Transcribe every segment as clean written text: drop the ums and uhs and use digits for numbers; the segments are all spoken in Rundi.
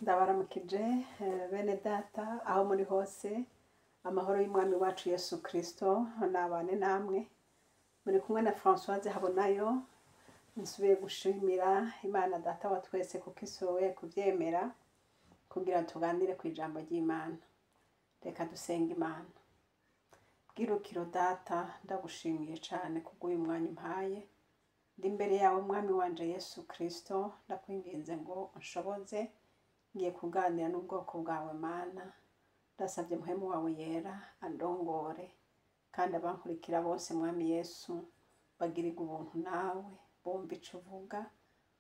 Ndabaramukije bene data aho muri hose, amahoro y'Umwami wacu Yesu Kristo nabane namwe. Muri kumwe na Françoise Habonayo. Nsubiye gushimira Imana Data wa twese kuko ishoboye kuvyemera kugira tuganire ku ijambo ry'Imana. Reka dusenge Imana. Bwirukiro Data, ndagushimiye cane kubw'uyu mwanya umpaye. Ndi imbere yawe, Mwami wanje Yesu Kristo, ndakwinginze ngo unshoboze. Ngiye kuganira n'ubwoko bwawe, Mana. Ndasabye Mpwemu wawe Yera andongore, kandi abankurikira bose, Mwami Yesu, bagirirwe ubuntu nawe, bumva ico uvuga.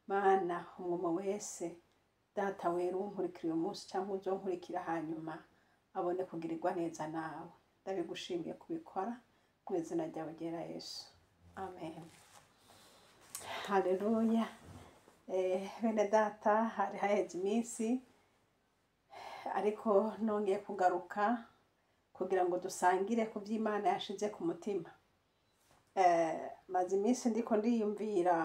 Mana, umwuma wese, Data wera, unkurikira uyu munsi cyangwa uzonkurikira hanyuma, abone kugirirwa neza nawe. Ndabigushimiye kubikora mu izina ryawe ryera Yesu, amen. Haleluya. Bene data, hari haheze iminsi, ariko nongeye kugaruka kugira ngo dusangire ku by'Imana yashize ku mutima. Maze iminsi ndiko ndiyumvira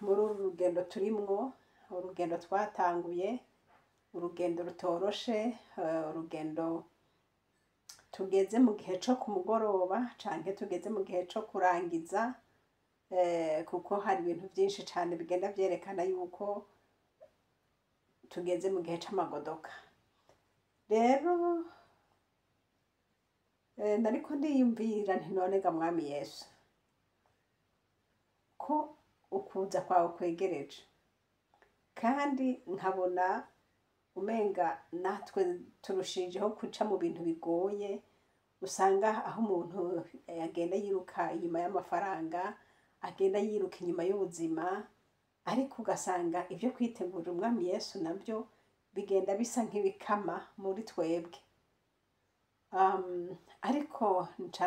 muri uru rugendo turimwo, urugendo twatanguye, urugendo rutoroshe, urugendo tugeze mu gihe co ku mugoroba canke tugeze mu gihe co kurangiza, kuko hari ibintu byinshi cane bigenda vyerekana yuko tugeze mu gihe c'amagodoka. Rero nariko ndiyumvira nti: "None ga Mwami Yesu, ko ukuza kwawe kwegereje, kandi nkabona umenga natwe turushijeho guca mu bintu bigoye, usanga aho umuntu agenda yiruka inyuma y'amafaranga, agenda yiruka inyuma y'ubuzima, ariko ugasanga ibyo kwitegurira Umwami Yesu nabyo bigenda bisa nk'ibikama muri twebwe." Ariko nca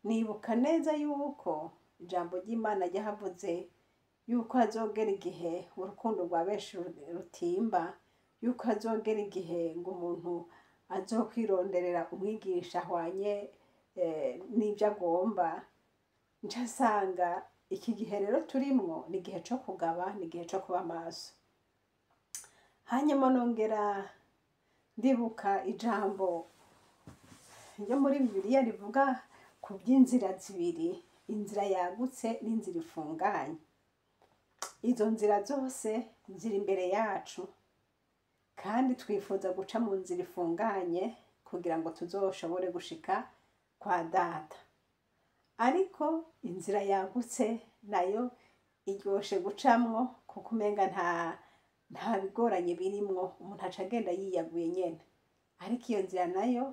nibuka neza yuko ijambo ry'Imana ryahavuze yuko hazogera igihe urukundo rwa benshi rutimba, yuko hazogera igihe ngo umuntu azokwironderera umwigisha ahwanye n'ibyo agomba. Nca nsanga iki gihe rero turimwo ni igihe co kugaba, ni igihe co kuba maso. Hanyuma nongera ndibuka ijambo ryo muri Bibiliya rivuga ku by'inzira zibiri, inzira yagutse n'inzira ifunganye. Izo nzira zose ziri imbere yacu, kandi twifuza guca mu nzira ifunganye kugira ngo tuzoshobore gushika kwa Data. Ariko inzira yagutse nayo iryoshe gucamwo, kuko umenga nta bigoranye birimwo, umuntu aca agenda yiyaguye nyene. Ariko iyo nzira nayo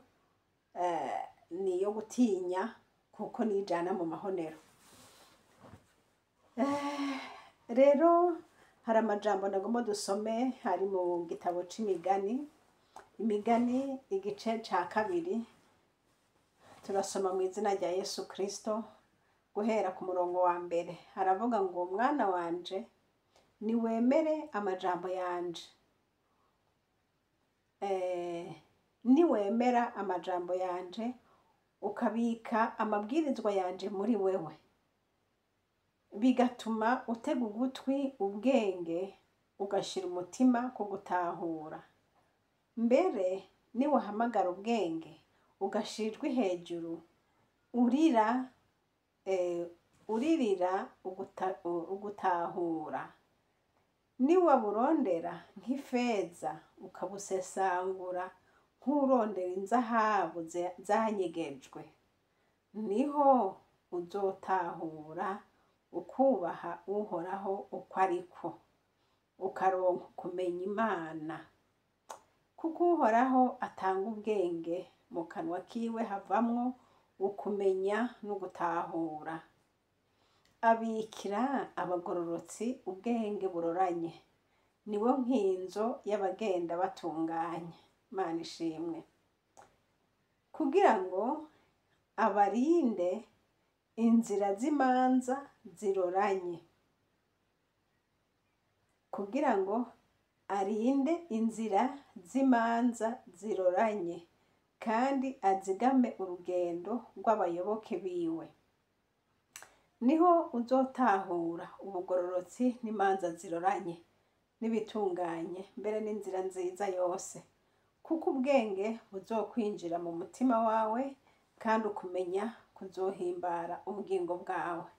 ni iyo gutinya, kuko nijana mu mahonero. Rero hari amajambo nagomba dusome, hari mu gitabo c'Imigani, Imigani igice ca 2. Turasoma mu izina rya Yesu Kristo guhera ku murongo wa 1. Haravuga ngo: "Mwana wanje, niwemere amajambo yanje, niwemera amajambo yanje, ukabika amabwirizwa yanje muri wewe, bigatuma utega ugutwi ubwenge, ugashira umutima ku gutahura. Mbere niwahamagara ubwenge, ugashira ijwi hejuru urira, uririra ugutahura, niwaburondera nk'ifeza, ukabusesangura nk'urondera inzahabu zanyegejwe, niho uzotahura ukubaha Uhoraho uko ariko, ukaronka kumenya Imana. Kuko Uhoraho atanga ubwenge, mu kanwa kiwe havamwo ukumenya no gutahura. Abikira abagororotsi ubwenge buroranye, niwe nkinzo y'abagenda batunganye." Imana ishimwe. "Kugira ngo abarinde inzira z'imanza ziroranye, kugira ngo arinde inzira z'imanza ziroranye, kandi azigame urugendo rw'abayoboke biwe. Niho uzotahura ubugororotsi n'imanza ziroranye." n'ibitunganye, mbere n'inzira nziza yose, kuko ubwenge buzokwinjira mu mutima wawe, kandi ukumenya kuzohimbara ubugingo bwawe.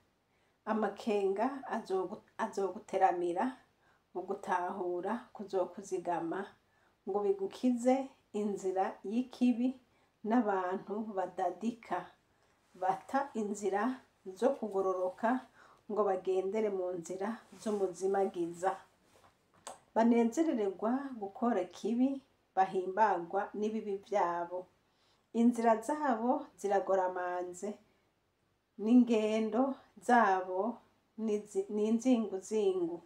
Amakenga azoguteramira, ugutahura kuzokuzigama, ngo bigukize inzira y'ikibi n'abantu badadika, bata inzira zo kugororoka ngo bagendere mu nzira z'umuzimagiza. Banezerererwa gukora ikibi, bahimbagwa n'ibibi vyabo. Inzira zabo ziragoramanze, n'ingendo zabo n'inzinguzingu.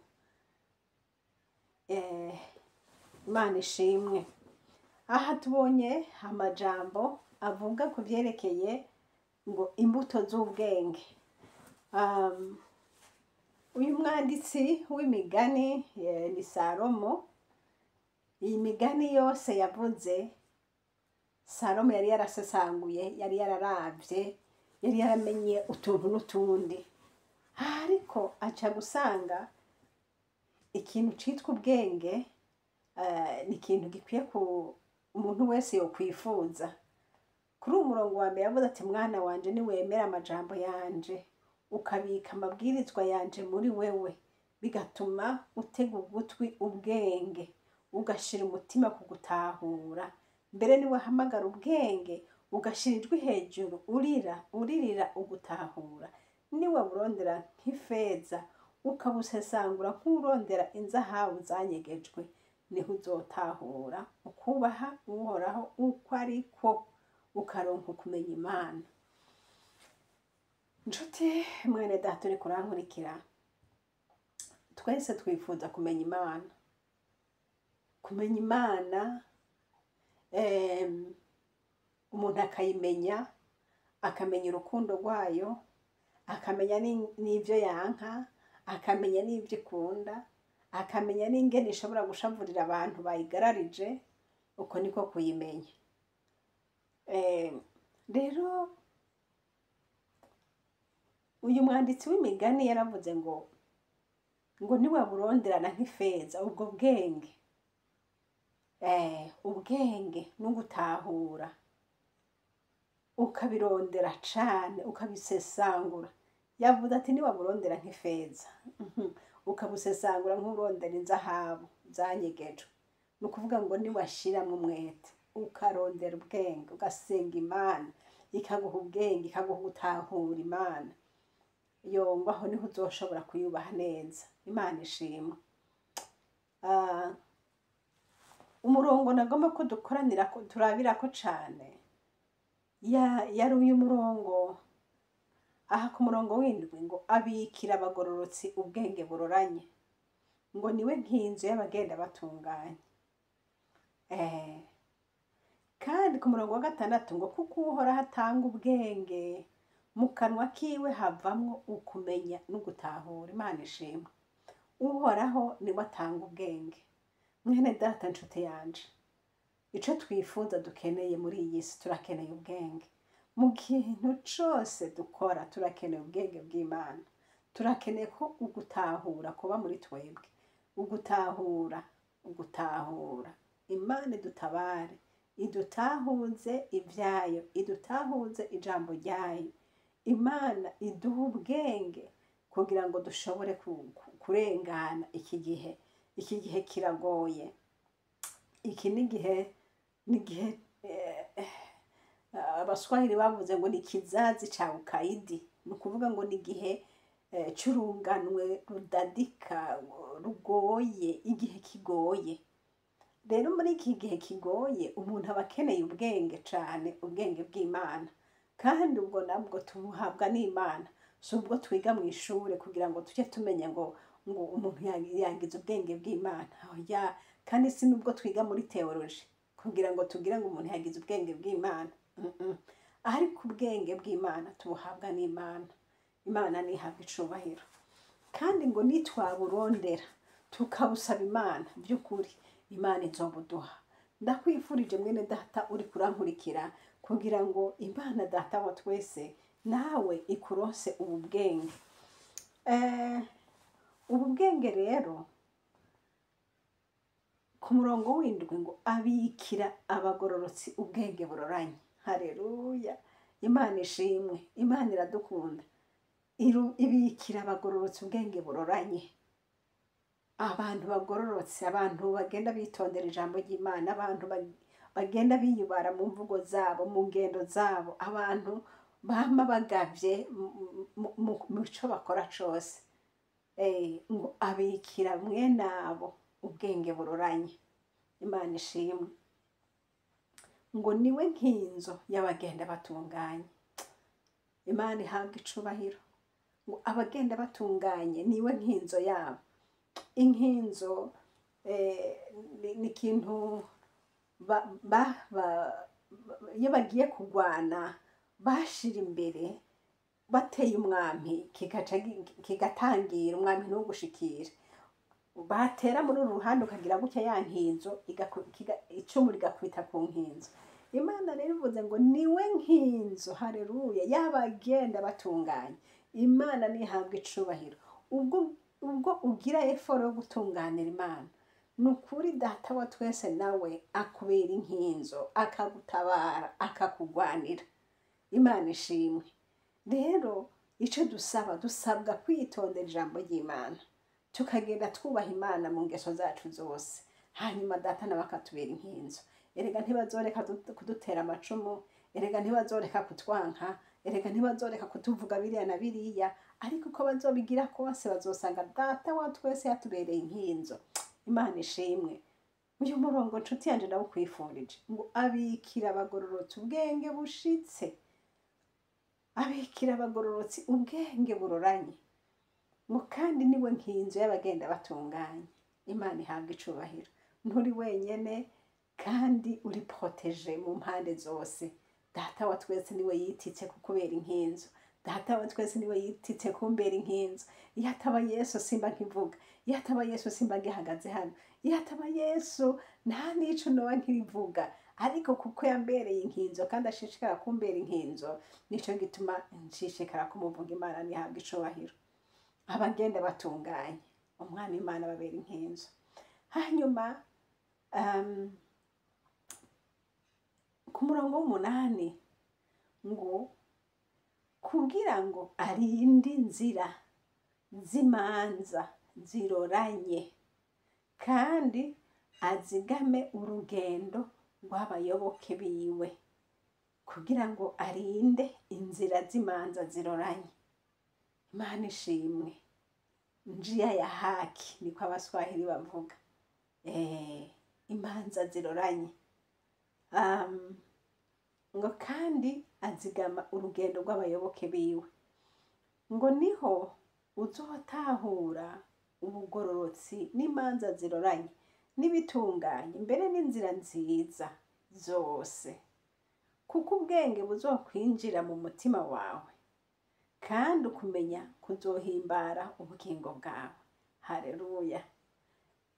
Imana ishimwe. Aha tubonye amajambo avuga ku vyerekeye ngo imbuto z'ubwenge. Uyu mwanditsi w'imigani ni Salomo. Iyi migani yose yavuze, Salomo yari yarasesanguye, yari yararavye, yari yaramenye utuntu n'utundi, ariko aca gusanga ikintu citwa ubwenge ni ikintu gikwiye ku umuntu wese yokwifuza. Kuri uwo murongo wa mbere yavuze ati: "Mwana wanje, niwemera amajambo yanje, ukabika amabwirizwa yanje muri wewe, bigatuma utega ugutwi ubwenge, ugashira umutima ku gutahura, mbere niwahamagara ubwenge, ugashira ijwi hejuru urira, uririra ugutahura, niwaburondera nk'ifeza, ukabusesangura nk'urondera inzahabu zanyegejwe, niho uzotahura ukubaha Uhoraho uko ariko, ukaronka ukumenya Imana." Nshuti mwene data uriko urankurikira, twese twifuza kumenya Imana. Kumenya Imana, umuntu akayimenya, akamenya urukundo rwayo, akamenya n'ivyo yanka, akamenya n'ivyo ikunda, akamenya n'ingene ishobora gushavurira abantu bayigararije. Uko niko kuyimenya. Rero uyu mwanditsi w'imigani yaravuze ngo niwaburonderana nk'ifeza ubwo bwenge, ubwenge n'ugutahura, ukabirondera cane, ukabisesangura. Yavuze ati: "Niwaburondera nk'ifeza, ukabusesangura nk'urondera inzahabu zanyegejwe." Ni ukuvuga ngo niwashiramwo umwete, ukarondera ubwenge, ugasenga Imana ikaguha ubwenge, ikaguha gutahura Imana, yongwa aho niho uzoshobora kuyubaha neza. Imana ishimwe. Umurongo nagomba ko dukoranira turabirako cane yari uyu murongo aha ku murongo w'indwi, ngo abikira abagororotsi ubwenge buroranye, ngo niwe nkinzo y'abagenda batunganye. Kandi ku murongo wa gatandatu ngo kuko Uhoraho atanga ubwenge, mu kanwa kiwe havamwo ukumenya n'ugutahura. Imana ishimwe. Uhoraho niwe atanga ubwenge. Mwene data, nshuti yanje, ico twifuza, dukeneye muri iyi si, turakeneye ubwenge. Mu kintu cose dukora turakeneye ubwenge bw'Imana, turakeneye ko ugutahura kuba muri twebwe, ugutahura, ugutahura. Imana idutabare, idutahuze ibyayo, idutahuze ijambo ryayo. Imana iduhe ubwenge kugira ngo dushobore kurengana iki gihe. Iki gihe kiragoye. Iki ni igihe Abaswahili bavuze ngo ni kizazi ca ukaidi. Ni ukuvuga ngo ni igihe c'urunganwe rudadika, rugoye, igihe kigoye. Rero muri iki gihe kigoye umuntu aba akeneye ubwenge cane, ubwenge bw'Imana, kandi ubwo nabwo tubuhabwa n'Imana. Si ubwo twiga mu ishure kugira ngo tujye tumenya ngo umuntu yagize ubwenge bw'Imana. Oya, kandi si nubwo twiga muri théologie kugira ngo tugire ngo umuntu yagize ubwenge bw'Imana. Ariko ubwenge bw'Imana tubuhabwa n'Imana. Imana nihabwa icubahiro. Kandi ngo nitwaburondera, tukabusaba Imana by'ukuri, Imana izobuduha. Ndakwifurije, mwene data uri kurankurikira, kugira ngo Imana Data wa twese nawe ikuronse ubu bwenge. Ubu bwenge rero Ku murongo w'indwi ngo abikira abagororotsi ubwenge buroranye. Hareruya, Imana ishimwe, Imana iradukunda. Ibikira abagororotsi ubwenge buroranye. Abantu bagororotse, abantu bagenda bitondera ijambo ry'Imana, abantu bagenda biyubara mu mvugo zabo, mu ngendo zabo, abantu bama bagavye mu co bakora cose. Ngo abikira mwene abo ubwenge buroranye. Imana ishimwe. Ngo niwe nkinzo y'abagenda batunganye. Imana ihabwe icubahiro. Ngo abagenda batunganye niwe nkinzo yabo. Inkinzo ni ikintu iyo bagiye kurwana bashira imbere, bateye umwampi kigatangira umwampi ntugushikire. Batera muri uru ruhande ukagira gutya ya nkinzo icumu rigakubita ku nkinzo. Imana rero ivuze ngo niwe nkinzo, haleluya, y'abagenda batunganye. Imana nihabwe icubahiro. Ubwo ugira effort yo gutunganira Imana, ni ukuri Data wa twese nawe akubera inkinzo, akagutabara, akakugwanira. Imana ishimwe. Rero ico dusaba, dusabwa kwitondera ijambo ry'Imana, tukagenda twubaha Imana mu ngeso zacu zose, hanyuma Data nawe akatubera inkinzo. Erega ntibazoreka kudutera amacumu, erega ntibazoreka kutwanka, erega ntibazoreka kutuvuga biriya na biriya, ariko uko bazobigira kose bazosanga Data wa twese yatubereye inkinzo. Imana ishimwe. Uyu murongo nshuti yanje ndawukwifurije, ngo abikira abagororotsi ubwenge bushitse, abikira abagororotsi ubwenge buroranye, ngo kandi niwe nkinzo y'abagenda batunganye. Imana ihabwe icubahiro. Nturi wenyene kandi uri protégé mu mpande zose. Data wa twese niwe yititse kukubera inkinzo. Data wa twese niwe yititse kumbera inkinzo. Iyo ataba Yesu simba nkivuga, iyo ataba Yesu simba ngihagaze hano, iyo ataba Yesu nta n'ico noba nkivuga. Ariko kuko yambereye inkinzo kandi ashishikara kumbera inkinzo, nico gituma nshishikara kumuvuga. Imana nihabwe icubahiro. Abagenda batunganye, Umwami Imana babera inkinzo. Hanyuma ku murongo w'umunani ngo kugira ngo arinde inzira z'imanza ziroranye, kandi azigame urugendo rw'abayoboke biwe. Kugira ngo arinde inzira z'imanza ziroranye. Imana ishimwe. Njia ya haki niko Abaswahili bavuga. Imanza ziroranye. Ngo kandi azigama urugendo rw'abayoboke biwe. Ngo niho uzotahura ubugororotsi n'imanza ziroranye n'ibitunganye, mbere n'inzira nziza zose, kuko ubwenge buzokwinjira mu mutima wawe, kandi ukumenya kuzohimbara ubugingo bwawe. Haleluya.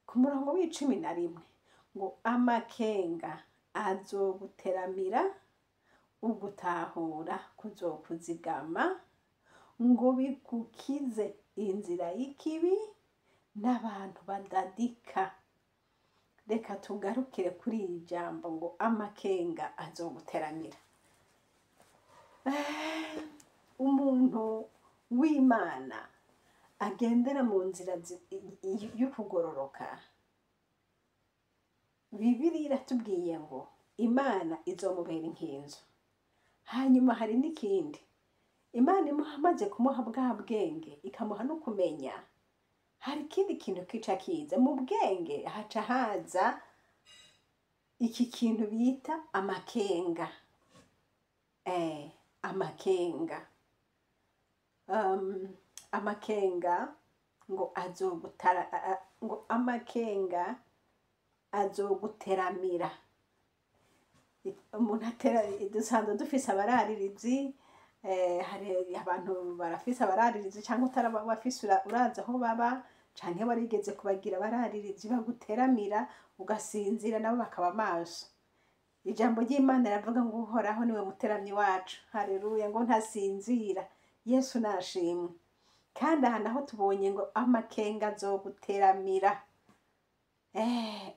Ku murongo w'11 ngo amakenga azoguteramira, ugutahura kuzokuzigama, ngo bigukize inzira y'ikibi n'abantu badadika. Reka tugarukire kuri iri jambo ngo amakenga azoguteramira. Umuntu w'Imana agendera mu nzira y'ukugororoka, Bibiliya iratubwiye ngo Imana izomubera inkinzo. Hanyuma hari n'ikindi, Imana imaze kumuha bwa bwenge ikamuha no kumenya, hari ikindi kintu kica kiza mu bwenge, haca haza iki kintu bita amakenga. Amakenga, amakenga ngo azogutara, ngo amakenga azoguteramira. Umuntu atera, dusanzwe dufise abararirizi, hari abantu barafise abararirizi, cyangwa utarabafise urazi aho baba, canke warigeze kubagira abararirizi baguteramira, ugasinzira nabo bakaba maso. Ijambo ry'Imana riravuga ngo Uhoraho niwe muteramyi wacu. Haleluya, ngo ntasinzira. Yesu nashimwe. Kandi aha naho tubonye ngo amakenga azoguteramira.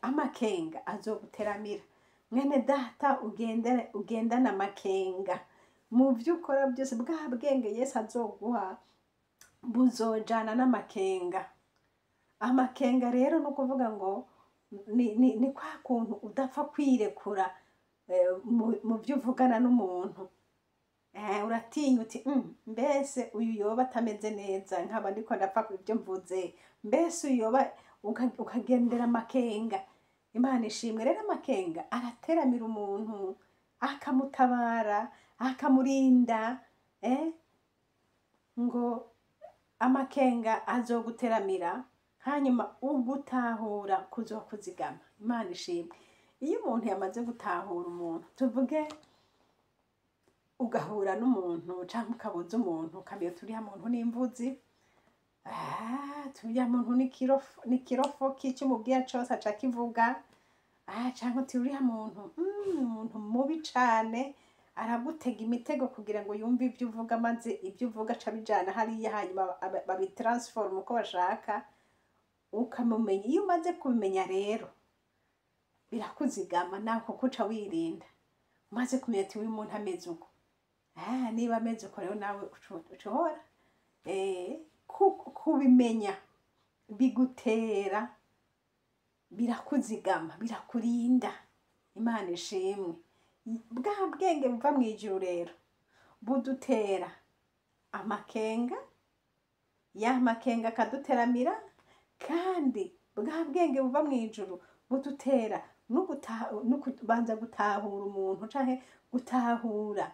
Amakenga azoguteramira. Mwene data, ugendane amakenga mu byo ukora byose. Bwa bwenge Yesu azoguha buzojana n'amakenga. Amakenga rero ni ukuvuga ngo ni kwa kuntu udapfa kwirekura mu byo uvugana n'umuntu. Uratinya uti: Mbese uyu yoba atameze neza, nkaba ndiko ndapfa ibyo mvuze? Mbese uyu yoba?" Ukagendera amakenga. Imana ishimwe. Rero amakenga arateramira umuntu, akamutabara, akamurinda. Ngo amakenga azoguteramira, hanyuma ugutahura kuzokuzigama. Imana ishimwe. Iyo umuntu yamaze gutahura umuntu, tuvuge ugahura n'umuntu cyangwa ukabuza umuntu, ukamenya uti: "Uriya muntu ni imvuzi, turiya muntu ni kirofoki, icyo umubwira cose aca kivuga," cyangwa uti: "Uriya muntu umuntu mubi cane, aragutega imitego kugira ngo yumve ibyo uvuga, maze ibyo uvuga aca abijana hariya, hanyuma babitransforme uko bashaka." Ukamumenya. Iyo umaze kubimenya rero birakuzigama nawe, kuko uca wirinda. Umaze kumenya ati: "Uyu muntu ameze uko," niba ameze uko rero nawe uca uhora kubimenya bigutera, birakuzigama, birakurinda. Imana ishimwe. Bwa bwenge buva mu ijuru rero budutera amakenga, ya makenga akaduteramira. Kandi bwa bwenge buva mu ijuru budutera no kubanza gutahura umuntu canke gutahura.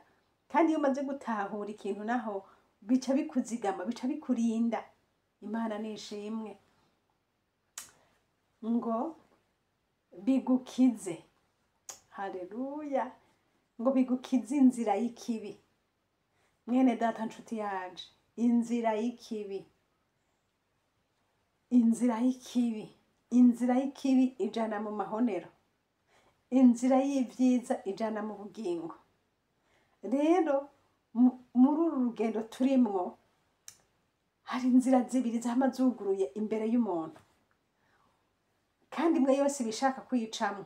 Kandi iyo umaze gutahura ikintu, naho bica bikuzigama, bica bikurinda. Imana nishimwe. Ngo bigukize, haleluya, ngo bigukize inzira y'ikibi. Mwene data, nshuti yanje, inzira y'ikibi, inzira y'ikibi, inzira y'ikibi ijana mu mahonero, inzira y'ibyiza ijana mu bugingo. Rero muri uru rugendo turimwo, hari inzira zibiri zama zuguruye imbere y'umuntu, kandi imwe yose iba ishaka kuyicamwo.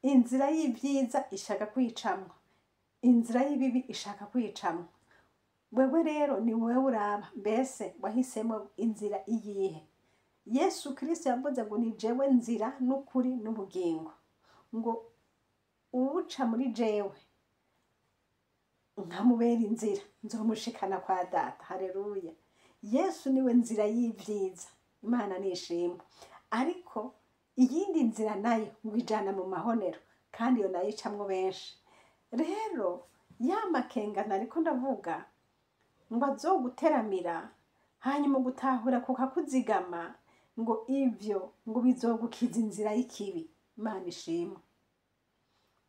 Inzira y'ibyiza ishaka kuyicamwo, inzira y'ibibi ishaka kuyicamwo. Wewe rero ni wewe uraba, mbese wahisemo inzira iyihe? Yesu Kristo yavuze ngo: "Ni jewe nzira n'ukuri n'ubugingo," ngo uwuca muri jewe nkamubera inzira, nzomushikana kwa Data. Haleluya. Yesu niwe nzira y'ibyiza. Imana nishimwe. Ariko iyindi nzira nayo ngo ijana mu mahonero, kandi iyo nayo icamwo benshi. Rero ya makenga nariko ndavuga ngo azoguteramira, hanyuma gutahura kukakuzigama, ngo ivyo ngo bizogukiza inzira y'ikibi. Imana ishimwe.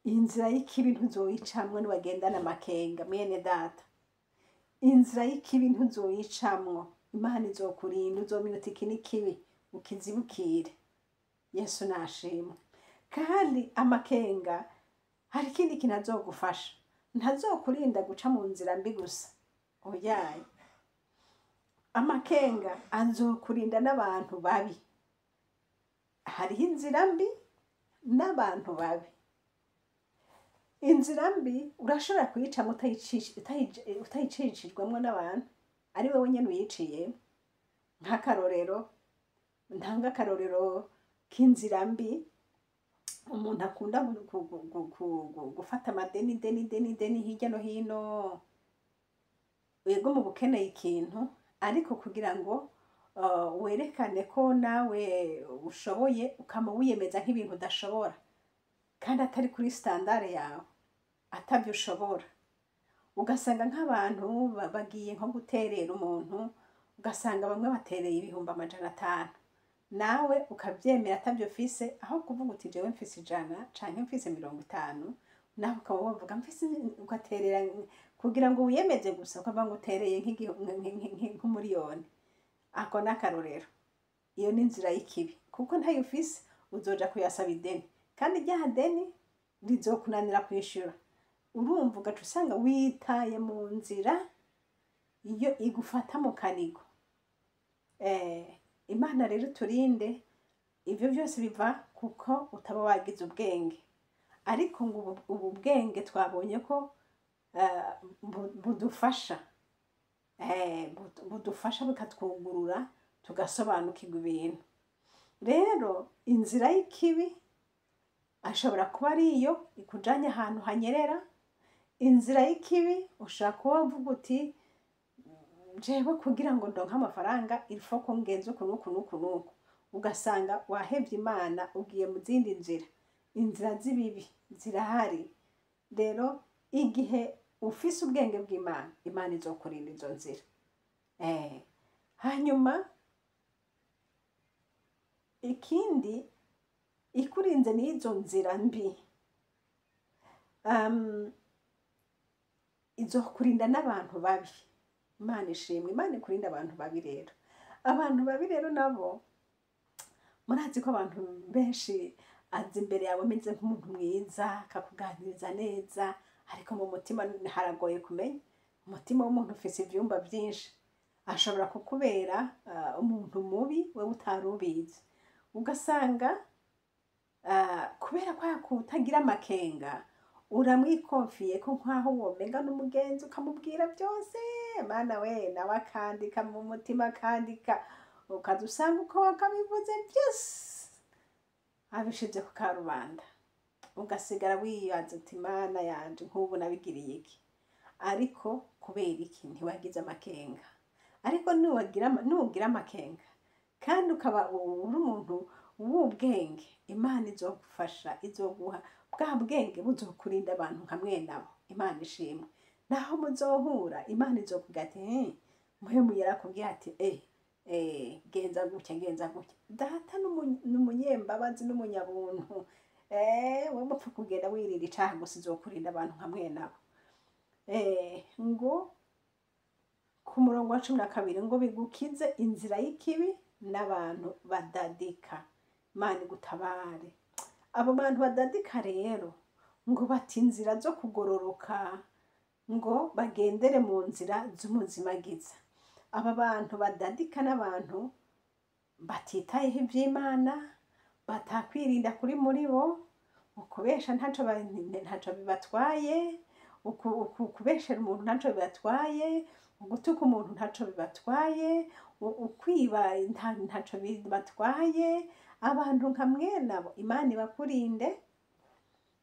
Inzira y'ikibi ntuzoyicamwo niwagendana amakenga. Mwene data, inzira y'ikibi ntuzoyicamwo. Imana izokurinda, uzomenya uti: "Iki ni kibi," ukizibukire. Yesu nashimwe. Kandi amakenga hari ikindi kintu azogufasha. Ntazokurinda guca mu nzira mbi gusa, oyaye. Amakenga azokurinda n'abantu babi. Hariho inzira mbi n'abantu babi. Inzira mbi urashobora kuyicamo utayicishijwemo n'abantu, ari wowe nyene uyiciyemo. Nk'akarorero, ntanga akarorero k'inzira mbi: umuntu akunda gufata amadeni, deni, deni, deni hirya no hino. Yego, mu bukeneye ikintu, ariko kugira ngo werekane ko nawe ushoboye, ukama wiyemeza nk'ibintu udashobora, kandi atari kuri standard yawe, atabyo ushobora. Ugasanga nk'abantu bagiye nko guterera umuntu, ugasanga bamwe batereye 500,000, nawe ukabyemera atabyo ufise. Aho kuvuga uti: "Jewe mfise 100 canke mfise 50," nawe ukaba wavuga mfise, ugaterera kugira ngo wiyemeze gusa, ukavuga ngo utereye nk'umuriyoni. Ako ni akarorero. Iyo ni inzira y'ikibi, kuko ntayo ufise, uzoja kuyasaba ideni, kandi rya deni rizokunanira kwishura. Urumva ugaca usanga witaye mu nzira iyo igufata mu kanigo. Imana rero turinde. Ibyo byose biva kuko utaba wagize ubwenge. Ariko ngo ubu bwenge twabonye ko budufasha, budufasha bukatwugurura tugasobanukirwa ibintu. Rero inzira y'ikibi ashobora kuba ari iyo ikujanye ahantu hanyerera. Inzira y'ikibi ushobora kuba uvuga uti: "Jewe kugira ngo ndonke amafaranga, il faut ko ngenza uku n'uku n'uku n'uku." Ugasanga wahevye Imana, ugiye mu zindi nzira. Inzira z'ibibi zirahari. Rero igihe ufise ubwenge bw'Imana, Imana izokurinda izo nzira. Hanyuma ikindi ikurinze n'izo nzira mbi, izokurinda n'abantu babi. Imana ishimwe, Imana ikurinda abantu babi. Rero abantu babi rero nabo murazi ko abantu benshi aza imbere yawe ameze nk'umuntu mwiza, akakuganiriza neza, ariko mu mutima haragoye kumenya. Umutima w'umuntu ufise ivyumba byinshi. Ashobora kukubera umuntu mubi wewe utari ubizi. Ugasanga kubera ko kutagira amakenga, uramwikonfiye ko nk'aho womenga n'umugenzi, ukamubwira byose. Mana we, nawe akandika mu mutima, akandika, ukaza usanga uko wakabivuze byose abishize ku karubanda, ugasigara wibaza uti: "Mana yanje, nk'ubu nabigiriye iki?" Ariko kubera iki? Ntiwagize amakenga. Ariko nugira amakenga kandi ukaba uri umuntu w'ubwenge, Imana izogufasha, izoguha bwa bwenge buzokurinda abantu nka mwenabo. Imana ishimwe. Naho muzohura, Imana izokubwira ati: "Muhemu yarakubwiye ati: genza gutya, genza gutya." Data n'umunyembabazi n'umunyabuntu. We mupfa kugenda wirira icaha gusa, izokurinda abantu nka mwenabo. Ngo ku murongo wa 12 ngo: "Bigukize inzira y'ikibi n'abantu badadika." Imana igutabare. Abo bantu badadika rero ngo bata inzira zo kugororoka, ngo bagendere mu nzira z'umuzimagiza. Aba bantu badadika n'abantu batitayeho ivy'Imana, batakwirinda kuri muri bo. Ukubesha ntaco bibatwaye, ukubeshera umuntu ntaco bibatwaye, ugutuka umuntu ntaco bibatwaye, ukwiba ntaco bibatwaye. Abantu nka mwenabo, Imana ibakurinde,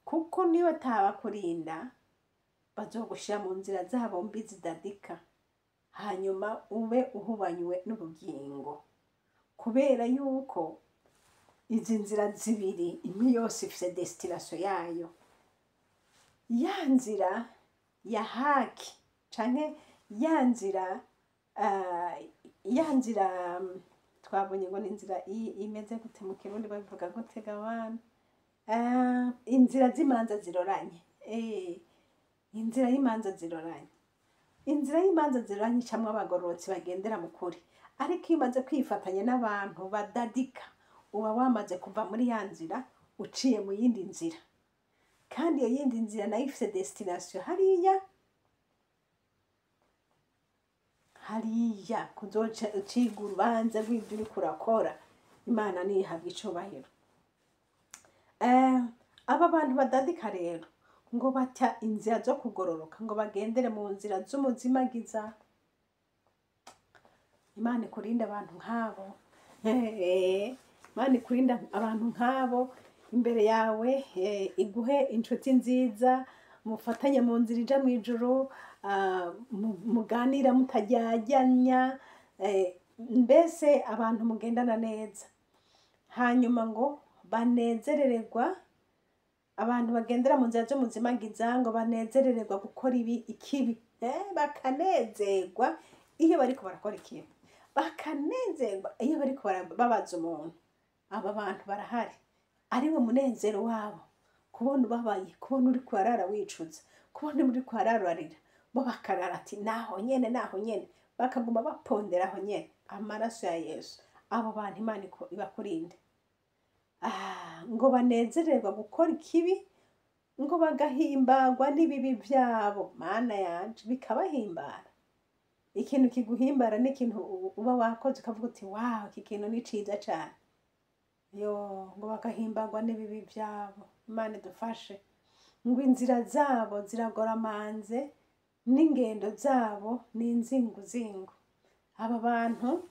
kuko niba atabakurinda bazogushira mu nzira zabo mbi zidadika, hanyuma ube uhubanywe n'ubugingo. Kubera yuko izi nzira zibiri, imwe yose ifise destination yayo. Ya nzira ya haki canke ya nzira twabonye ngo ni inzira imeze gute mu Kirundi? Babivuga gute gabana? Inzira z'imanza ziroranye. Inzira y'imanza ziroranye, inzira y'imanza ziroranye icamwo abagororotsi bagendera mu kuri. Ariko iyo umaze kwifatanya n'abantu badadika, uba wamaze kuva muri ya nzira, uciye mu yindi nzira. Kandi iyo yindi nzira nayo ifise destination hariya hariya, kuzoca uciga urubanza rw'ibyo uriko urakora. Imana nihabwa icubahiro. Aba bantu badadika rero ngo bata inzira zo kugororoka, ngo bagendere mu nzira z'umuzimagiza. Imana ikurinde abantu nk'abo. Imana ikurinde abantu nk'abo imbere yawe, iguhe inshuti nziza mufatanye mu nzira ija mu ijuru, muganira mutaryajyanya, mbese abantu mugendana neza. Hanyuma ngo banezerererwa, abantu bagendera mu nzira z'umuzimagiza ngo banezerererwa gukora ibi ikibi, bakanezerwa iyo bariko barakora ikibi, bakanezerwa iyo bariko babaza umuntu. Aba bantu barahari, ari wo munezero wabo kubona ubabaye, kubona uri kwarara wicuza, kubona uri kwarararira. Bo bakarara ati: "Naho nyene, naho nyene." Bakaguma bapondera aho nyene. Amaraso ya Yesu, abo bantu Imana ibakurinde. Ngo banezererwa gukora ikibi, ngo bagahimbagwa n'ibibi byabo. Mana yanje, bikabahimbara. Ikintu kiguhimbara ni ikintu uba wakoze ukavuga uti: "Wow, iki kintu ni ciza cane." Yo, ngo bagahimbagwa n'ibibi byabo. Imana idufashe. Ngo inzira zabo ziragoramanze, n'ingendo zabo ni inzinguzingu. Aba bantu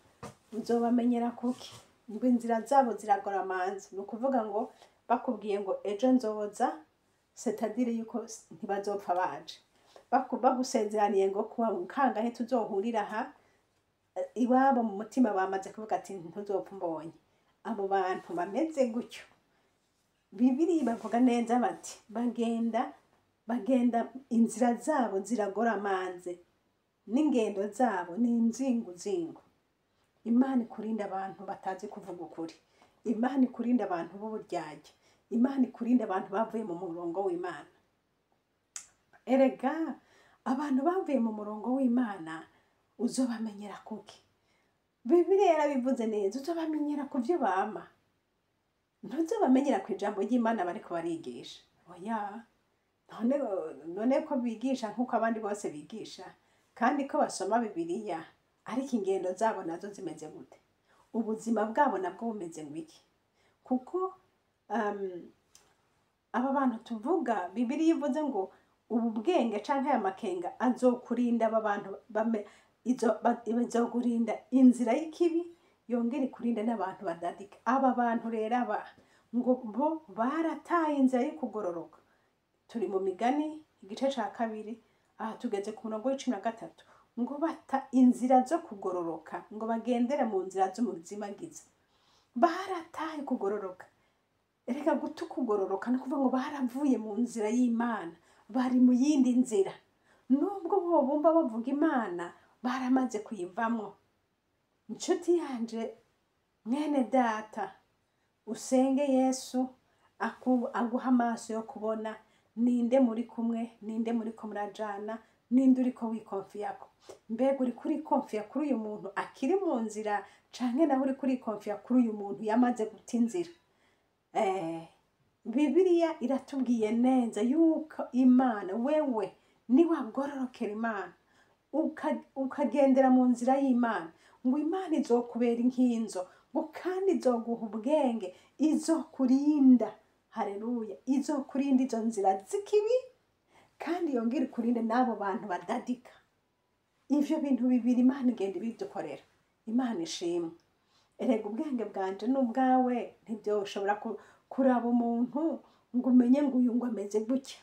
uzobamenyera kuki? Ngo inzira zabo ziragoramanze, ni ukuvuga ngo bakubwiye ngo ejo nzoza, c'est-à-dire yuko ntibazopfa baje. Bagusezeraniye ngo kuwa kangahe tuzohurira aha, iwabo mu mutima bamaze kuvuga ati ntuzopfa umbonye. Abo bantu bameze gutyo, Bibiri bavuga neza bati bagenda inzira zabo ziragoramanze, n'ingendo zabo ni inzinguzingu. Imana ikurinda abantu batazi kuvuga ukuri. Imana ikurinda abantu b'uburyarya. Imana ikurinda abantu bavuye mu murongo w'Imana. Erega abantu bavuye mu murongo w'Imana uzobamenyera kuki? Bibiliya yarabivuze neza, uzobamenyera ku byo bama. Ntuzobamenyera ku ijambo ry'Imana bariko barigisha. Oya, none ko bigisha nk'uko abandi bose bigisha, kandi ko basoma Bibiliya, ariko ingendo zabo nazo zimeze gute? Ubuzima bwabo nabwo bumeze ngwiki? Kuko aba bantu tuvuga, Bibiliya ivuze ngo ubu bwenge canke aya makenga azokurinda aba bantu, izokurinda inzira y'ikibi, yongere ikurinde n'abantu badadika. Aba bantu rero, aba ngo bo barataye inzira yo kugororoka. Turi mu Migani igice ca 2, aha tugeze ku murongo wa 13. Ngo bata inzira zo kugororoka, ngo bagendere mu nzira z'umuzimagiza. Barataye kugororoka. Reka, guta ukugororoka ni ukuvuga ngo baravuye mu nzira y'Imana, bari mu yindi nzira. Nubwo bo bumva bavuga Imana, baramaze kuyivamwo. Inshuti yanje, mwene data, usenge Yesu aguha amaso yo kubona ninde muri kumwe, ninde muri ko murajana, ninde uriko wikonfiyako. Mbega uriko urikonfiya kuri uyu muntu akiri mu nzira, canke nawe uriko urikonfiya kuri uyu muntu yamaze guta inzira? Bibiliya iratubwiye neza yuko Imana, wewe niwagororokera Imana, ukagendera mu nzira y'Imana, ngo Imana izokubera inkinzo, ngo kandi izoguha ubwenge, izokurinda, haleluya, izokurinda izo nzira z'ikibi, kandi yongere ikurinde n'abo bantu badadika. Ivyo bintu bibiri Imana igenda ibidukorera. Imana ishimwe. Erega ubwenge bwanje n'ubwawe ntibyoshobora kuraba umuntu ngo umenye ngo uyu ngo ameze gutya,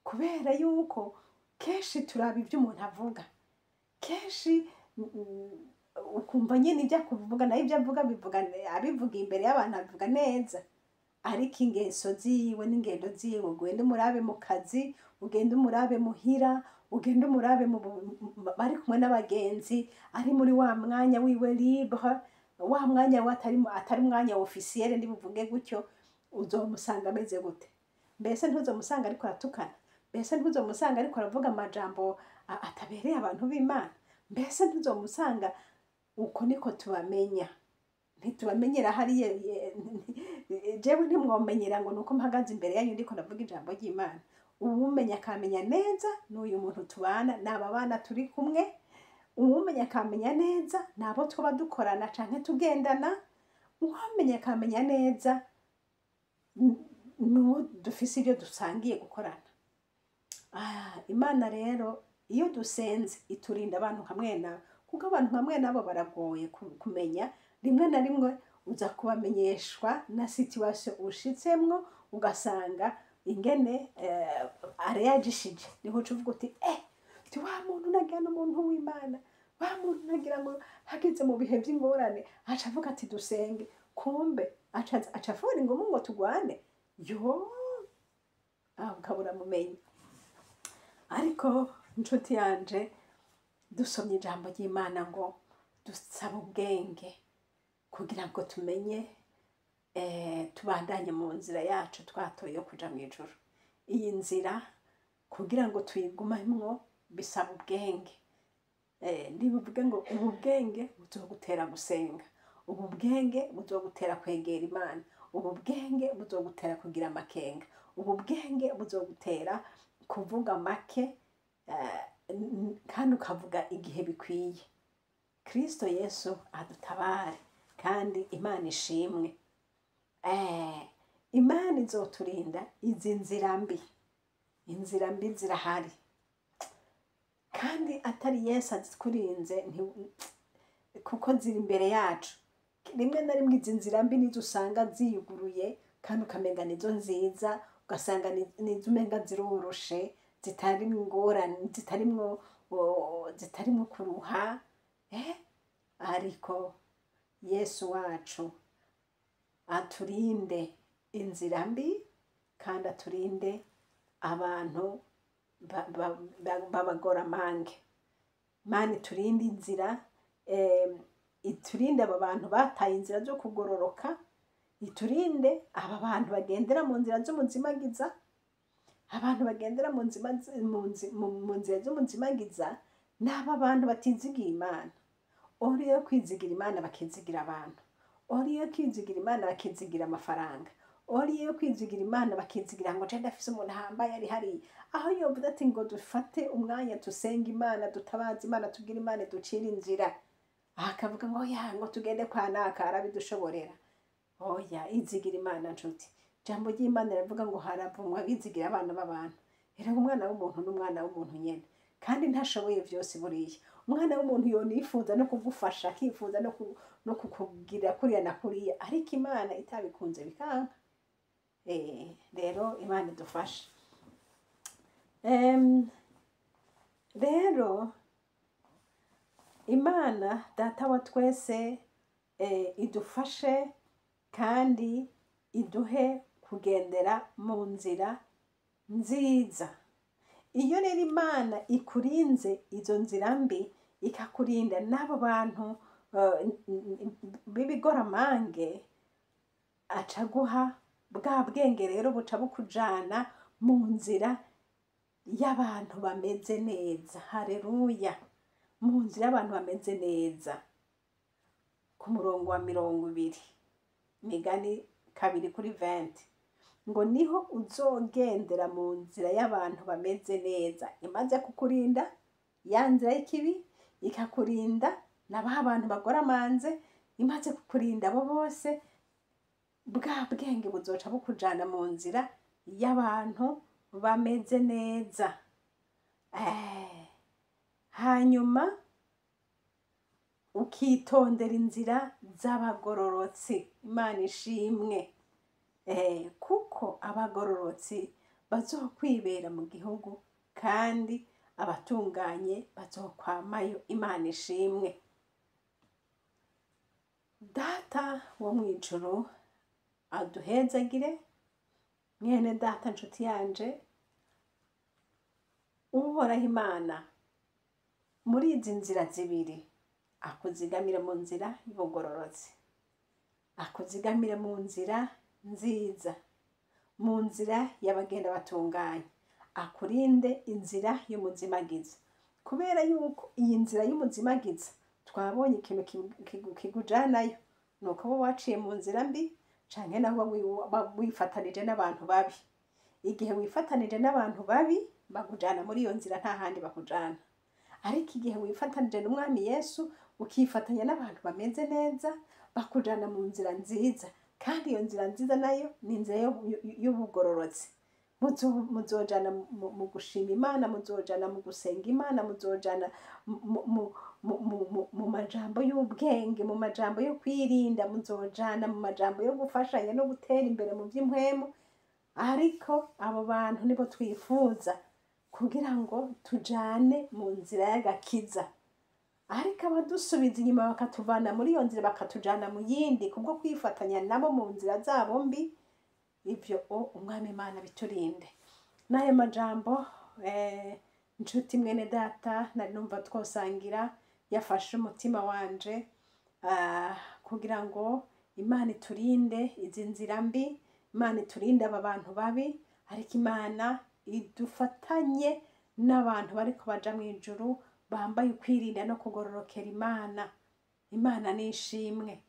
kubera yuko kenshi turaba ibyo umuntu avuga. Kenshi ukumva nyine ibyo akuvuga, nayo ibyo avuga bivuga, abivuga imbere y'abantu abivuga neza, ariko ingeso ziwe n'ingendo ziwe, ugende umurabe mu kazi, ugende umurabe muhira, ugende umurabe bari kumwe n'abagenzi, ari muri wa mwanya wiwe libre, wa mwanya we atari umwanya officiel, ndibuvuge gutyo, uzomusanga ameze gute? Mbese ntuzomusanga ariko aratukana? Mbese ntuzomusanga ariko aravuga amajambo atabereye abantu b'Imana? Mbese ntuzomusanga? Uko niko tubamenya. Ntitubamenyera hariya. Jewe ntimwomenyera ngo nuko mpagaze imbere yanyu ndiko ndavuga ijambo ry'Imana. Uwumenya akamenya neza n'uyu muntu tubana, n'aba bana turi kumwe. Uwumenya akamenya neza n'abo twaba dukorana canke tugendana. Uwamenya akamenya neza n'uwo dufise ibyo dusangiye gukorana. Imana rero iyo dusenze iturinda abantu nka mwene, kuko abantu nka mwene abo baragoye kumenya. Rimwe na rimwe uza kubamenyeshwa na situation ushitsemwo, ugasanga ingene areyagishije, niho uca uvuga uti ti wa muntu nagira n'umuntu w'Imana, wa muntu nagira ngo hageze mu bihe by'ingorane aca avuga ati dusenge, kumbe aca afora ingumu ngo tugwane. Yo, aho ukabura mumenye. Ariko inshuti yanje, dusomye ijambo ry'Imana ngo dusaba ubwenge kugira ngo tumenye, tubandanye mu nzira yacu twatoye yo kuja mu ijuru. Iyi nzira kugira ngo tuyigumemwo bisaba ubwenge. Nibuvuge ngo ubu bwenge buzogutera gusenga, ubu bwenge buzogutera kwegera Imana, ubu bwenge buzogutera kugira amakenga, ubu bwenge buzogutera kuvuga make, kandi ukavuga igihe bikwiye. Kristo Yesu adutabare, kandi Imana ishimwe. Imana izoturinda izi nzira mbi. Inzira mbi zirahari, kandi atari Yesu azikurinze, kuko ziri imbere yacu. Rimwe na rimwe izi nzira mbi nizo usanga ziyuguruye, kandi ukamenga nizo nziza, ugasanga nizo umenga ziroroshe, zitarimwo ingorane, zitarimwo kuruha. Ariko Yesu wacu aturinde inzira mbi, kandi aturinde abantu b'abagoramange. Imana iturinde inzira, iturinde aba bantu bataye inzira zo kugororoka, iturinde aba bantu bagendera mu nzira z'umuzimagiza. Abantu bagendera mu nzira z'umuzimagiza ni aba bantu batizigiye Imana. Ori yo kwizigira Imana bakizigira abantu, ori yo kwizigira Imana bakizigira amafaranga, ori yo kwizigira Imana bakizigira ngo je ndafise umuntu ahambaye ari hariya. Aho yovuze ati ngo dufate umwanya dusenge Imana, dutabaze Imana, tubwire Imana ducire inzira, akavuga ngo ya ngo tugende kwa naka arabidushoborera. Oya, izigira Imana nshuti. Ijambo ry'Imana riravuga ngo haravumwa abizigira abana b'abantu. Erega umwana w'umuntu n'umwana w'umuntu nyene, kandi ntashoboye vyose. Buriya umwana w'umuntu yonifuza no kugufasha, akifuza no kukugira kuriya na kuriya, ariko Imana itabikunze bikanka. Rero Imana idufashe. Rero Imana Data wa twese idufashe kandi iduhe kugendera mu nzira nziza. Iyo rero Imana ikurinze izo nzira mbi, ikakurinda n'abo bantu b'ibigoramange, aca aguha bwa bwenge, rero buca bukujana mu nzira y'abantu bameze neza. Hareruya! Mu nzira y'abantu bameze neza. Ku murongo wa 20, Migani 2:20, ngo niho uzogendera mu nzira y'abantu bameze neza. Imaze kukurinda ya nzira y'ikibi, ikakurinda na ba bantu bagoramanze, imaze kukurinda abo bose, bwa bwenge buzoca bukujana mu nzira y'abantu bameze neza. Hanyuma ukitondera inzira z'abagororotsi. Imana ishimwe. Kuko abagororotsi bazokwibera mu gihugu, kandi abatunganye bazokwamayo. Imana ishimwe. Data wo mw'ijuru aduhezagire. Mwene data, nshuti yanje, Uhoraho Imana muri izi nzira zibiri akuzigamire mu nzira y'ubugororotsi, akuzigamire mu nzira nziza, mu nzira y'abagenda batunganye, akurinde inzira y'umuzimagiza. Kubera yuko iyi nzira y'umuzimagiza twabonye ikintu kigujanayo, nuko uba waciye mu nzira mbi, canke naho wifatanije n'abantu babi. Igihe wifatanije n'abantu babi bakujana muri iyo nzira, nta handi bakujana. Ariko igihe wifatanije n'Umwami Yesu, ukifatanya n'abantu bameze neza, bakujana mu nzira nziza. Kandi iyo nzira nziza nayo ni inzira y'ubugororotsi. Muzojana mu gushima Imana, muzojana mu gusenga Imana, muzojana mu majambo y'ubwenge, mu majambo yo kwirinda, muzojana mu majambo yo gufashanya no gutera imbere mu by'impwemu. Ariko abo bantu nibo twifuza kugira ngo tujane mu nzira y'agakiza. Ariko abadusubiza inyuma bakatuvana muri iyo nzira bakatujana mu yindi kubwo kwifatanya nabo mu nzira zabo mbi, ivyo Umwami Imana biturinde. N'ayo majambo, nshuti mwene data, nari numva twosangira, yafashe umutima wanje, kugira ngo Imana iturinde izi nzira mbi, Imana iturinde aba bantu babi, ariko Imana idufatanye n'abantu bariko baja mw'ijuru bambaye ukwirinda no kugororokera Imana. Imana nishimwe.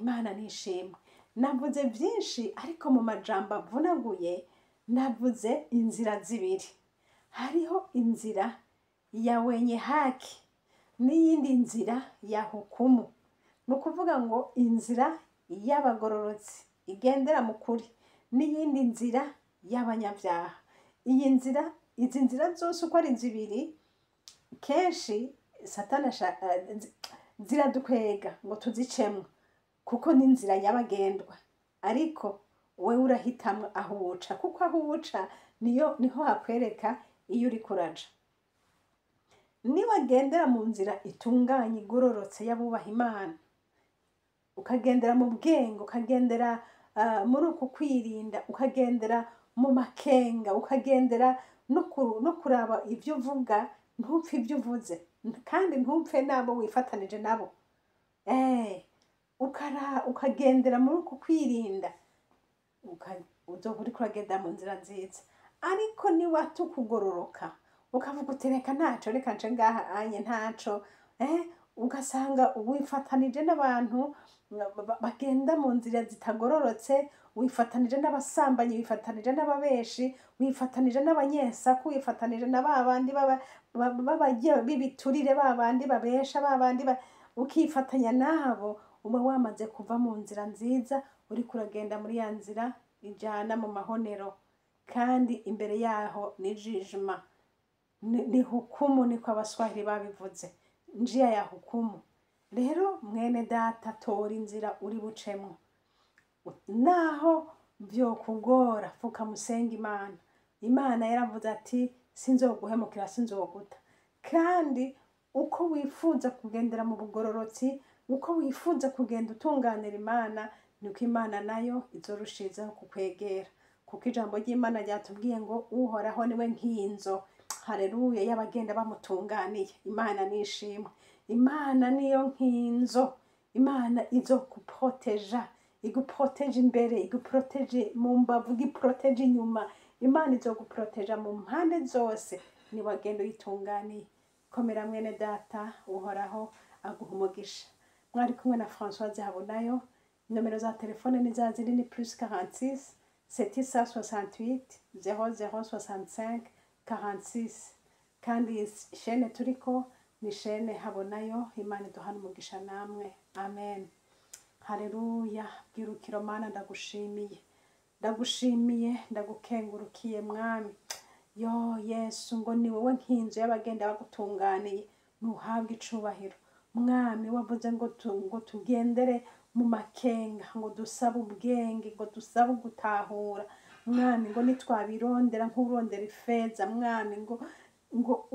Imana nishimwe. Navuze byinshi, ariko mu majambo avunaguye navuze inzira zibiri. Hariho inzira ya wenye haki n'iyindi nzira ya hukumu. Ni ukuvuga ngo inzira y'abagororotsi igendera mu kuri, n'iyindi nzira y'abanyabyaha. Iyi nzira, izi nzira zose uko ari zibiri, kenshi Satani ziradukwega ngo tuzicemwo, kuko ni inzira nyabagendwa. Ariko wewe urahitamwo aho uca, kuko aho uca niho hakwereka iyo uriko uraja. Niwagendera mu nzira itunganye igororotse y'abubaha Imana, ukagendera mu bwenge, ukagendera muri uku kwirinda, ukagendera mu makenga, ukagendera no kuraba ibyo uvuga, ntupfe ibyo uvuze, kandi ntupfe n'abo wifatanije nabo. Ukagendera muri uku kwirinda, uzoba uriko uragendera mu nzira nziza. Ariko niwata ukugororoka, ukavuga uti reka ntaco, reka nce ngaha anye ntaco, ugasanga wifatanije n'abantu bagenda mu nzira zitagororotse, wifatanije n'abasambanyi, wifatanije n'ababeshi, wifatanije n'abanyesaku, wifatanije na ba bandi b'ibiturire, ba bandi babesha, ba bandi ukifatanya nabo, uba wamaze kuva mu nzira nziza, uriko uragenda muri ya nzira ijana mu mahonero. Kandi imbere yaho ni jijima, ni hukumu, niko Abaswahili babivuze, njia ya hukumu. Rero mwene data, tora inzira uri bucemwo, naho vyokugora, fuka musenga Imana. Imana yaravuze ati sinzoguhemukira, sinzoguta. Kandi uko wifuza kugendera mu bugororotsi, uko wifuza kugenda utunganira Imana, niko Imana nayo izorushirizaho kukwegera, kuko ijambo ry'Imana ryatubwiye ngo Uhoraho niwe nkinzo, haleluya, y'abagenda bamutunganiye. Imana nishimwe, Imana niyo nkinzo. Imana izokuproteja, iguproteje imbere, iguproteje mu mbavu, iguproteje inyuma. Imana izoguproteja mu mpande zose niwagenda uyitunganiye. Komera mwene data, Uhoraho aguha umugisha. Mwari kumwe na Françoise Habonayo. Nomero za telefone ni za zindi, ni +46 768 00 65 46. Kandi iyi shene turiko ni shene Habonayo. Imana iduhana umugisha namwe, amen. Haleluya. Bwirukiro Mana, ndagushimiye, ndagushimiye, ndagukengurukiye Mwami. Yo Yesu, ngo ni wowe nkinzo y'abagenda bagutunganiye, ntuhabwe icubahiro. Mwami, wavuze ngo tugendere mu makenga, ngo dusabe ubwenge, ngo dusabe gutahura. Mwami, ngo nitwabirondera nk'urondera ifeza, Mwami, ngo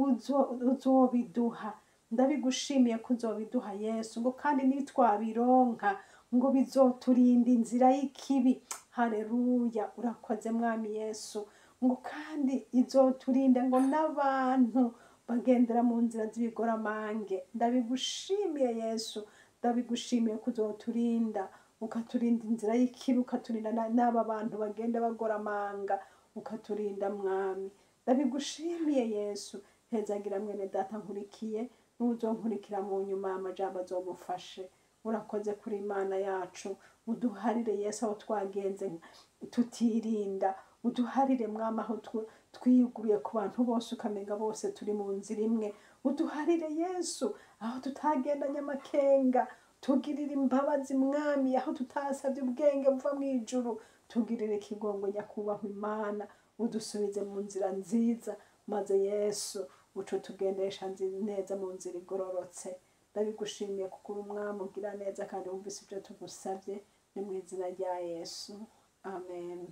uzobiduha. Ndabigushimiye ko uzobiduha Yesu, ngo kandi nitwabironka ngo bizoturinda inzira y'ikibi. Haleluya, urakoze Mwami Yesu. Ngo kandi izoturinda ngo n'abantu bagendera mu nzira z'ibigoramange. Ndabigushimiye Yesu, ndabigushimiye ko uzoturinda, ukaturinda inzira y'ikibi, ukaturinda n'aba bantu bagenda bagoramanga, ukaturinda Mwami. Ndabigushimiye Yesu. Hezagira mwene data nkurikiye, n'uzonkurikira mu nyuma, amajambo azomufashe. Urakoze kuri Imana yacu. Uduharire Yesu aho twagenze tutirinda, uduharire Mwami aho twiyuguruye ku bantu bose, ukamenga bose turi mu nzira imwe. Uduharire Yesu aho tutagendanye amakenga, tugirire imbabazi Mwami aho tutasabye ubwenge buva mu ijuru, tugirire ikigongo nyakubahwa Imana, udusubize mu nzira nziza, maze Yesu uco tugendesha neza mu nzira igororotse. Ndabigushimiye kuko uri Umwami ugira neza kandi wumvise ibyo tugusabye, ni mu izina rya Yesu, amen.